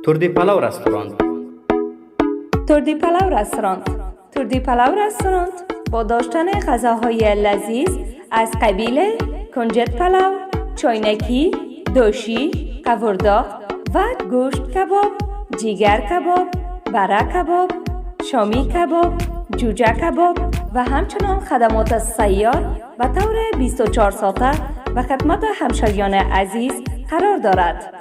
Turdi Palaw Restaurant. تردی پلو رستوران تردی پلو رستوران با داشتن غذاهای لذیذ از قبیل کنجد پلو، چاینکی، دوشی، قورداق و گوشت کباب، جیگر کباب، بره کباب، شامی کباب، جوجه کباب و همچنان خدمات سیار به طور 24 ساعته به خدمت همشهریان عزیز قرار دارد.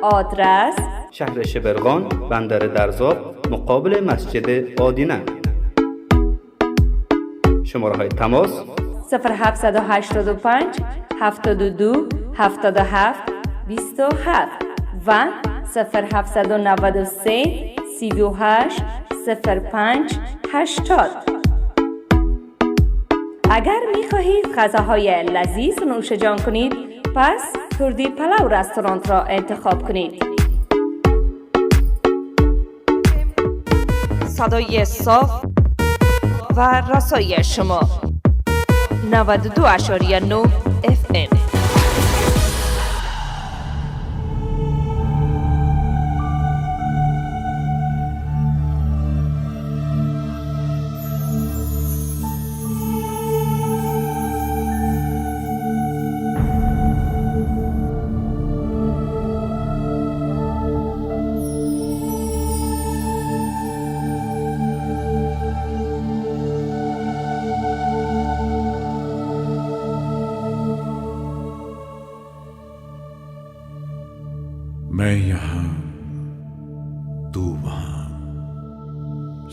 آدرس شهر شبرغان، بندر درزاب، مقابل مسجد آدینه. شماره های تماس 0785 72 77 27 و 0793 38 05 80. اگر می خواهید غذاهای لذیذ نوش جان کنید پس تردی پلو رستوران را انتخاب کنید. صدای صاف و رسای شما 92.9 FM. मैं यहां, तू वहां,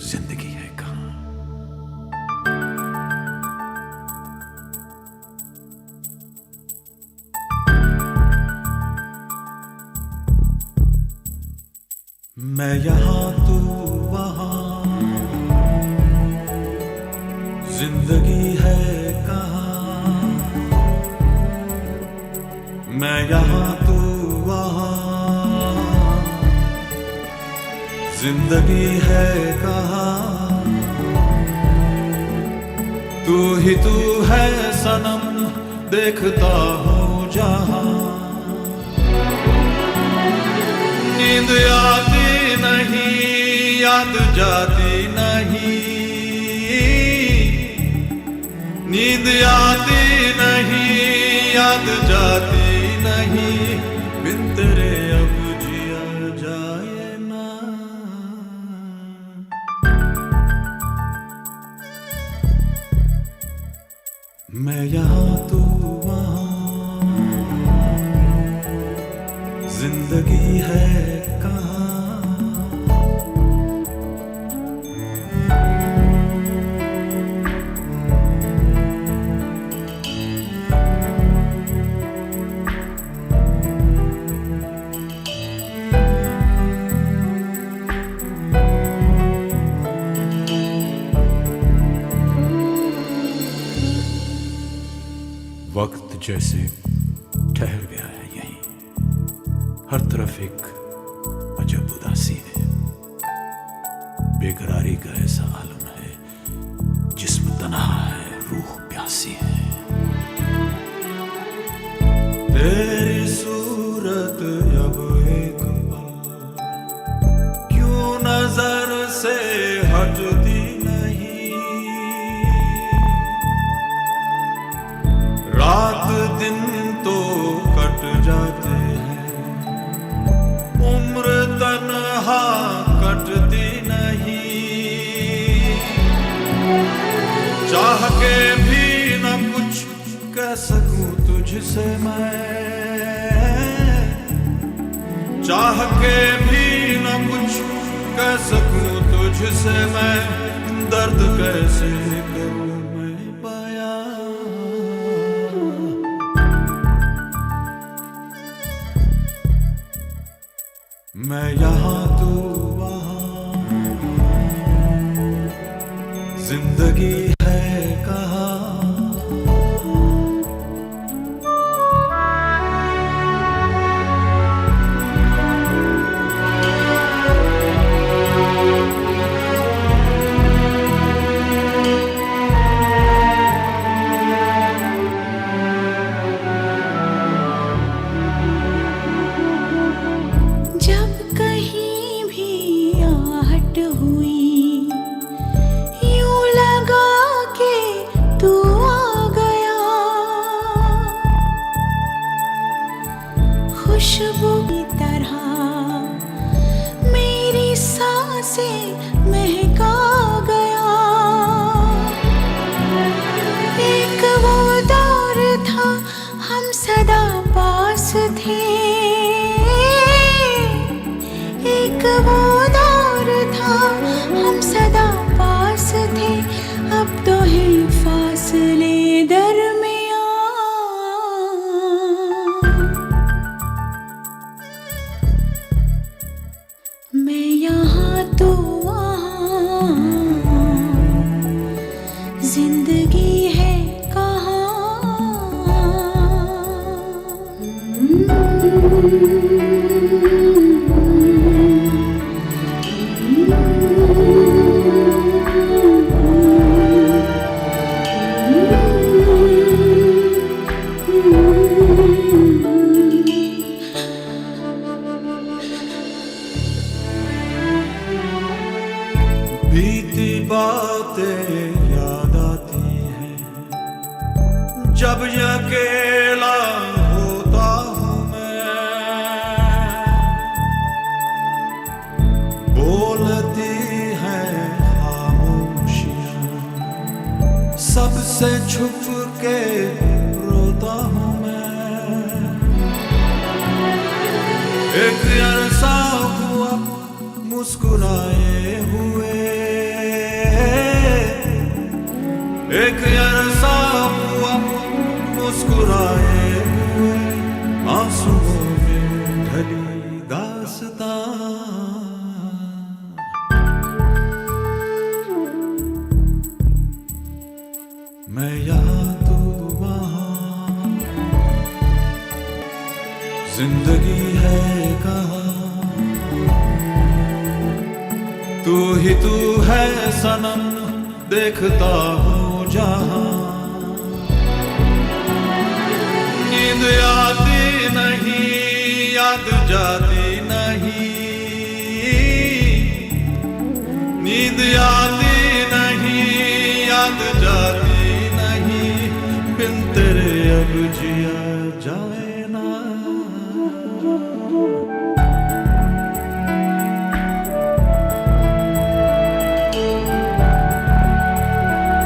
जिंदगी है कहां। मैं यहां तू वहां, जिंदगी है कहां। मैं यहां तू वहां, जिंदगी है कहां। तू ही तू है सनम, देखता हूँ जहां। नींद आती नहीं, याद जाती नहीं। नींद आती नहीं, याद जाती नहीं। बिन तेरे अब जिया जाए ना। मैं यहाँ तू वहाँ, जिंदगी है कहाँ। वक्त जैसे ठहर गया है यहीं, हर तरफ एक अजब उदासी है। बेकरारी का ऐसा आलम है, जिस्म तन्हा है, रूह प्यासी है। तेरी सूरत अब एक पल क्यों नजर से हटती नहीं। रात दिन तो कट जाते हैं, उम्र तन्हा कटती नहीं। चाह के भी न कुछ कह सकूं तुझसे मैं, चाह के भी न कुछ कह सकूं तुझसे मैं। दर्द कैसे करूं मैं बयां। मैं यहाँ तू वहाँ, जिंदगी है कहाँ। जब से महका गया। एक वो दौर था, हम सदा पास थे। एक वो दौर था, हम सदा पास थे। अब तो है फासले दरमियां। मैं यहाँ तू वहाँ, जिंदगी है कहाँ। बीती बातें याद आती हैं जब ये अकेला होता हूँ मैं। बोलती है खामोशियाँ, सबसे छुप के रोता हूँ मैं। एक अरसा हुआ मुस्कुराए हुए, एक अरसा हुआ मुस्कुराए हुए, आंसुओं में ढली दास्तां। मैं यहाँ तू वहाँ, जिंदगी है कहाँ। तू ही तू है सनम, देखता हूँ जहाँ। नींद आती नहीं, याद जाती नहीं। नींद आती नहीं, याद जाती नहीं। बिन तेरे अब जिया जाए ना।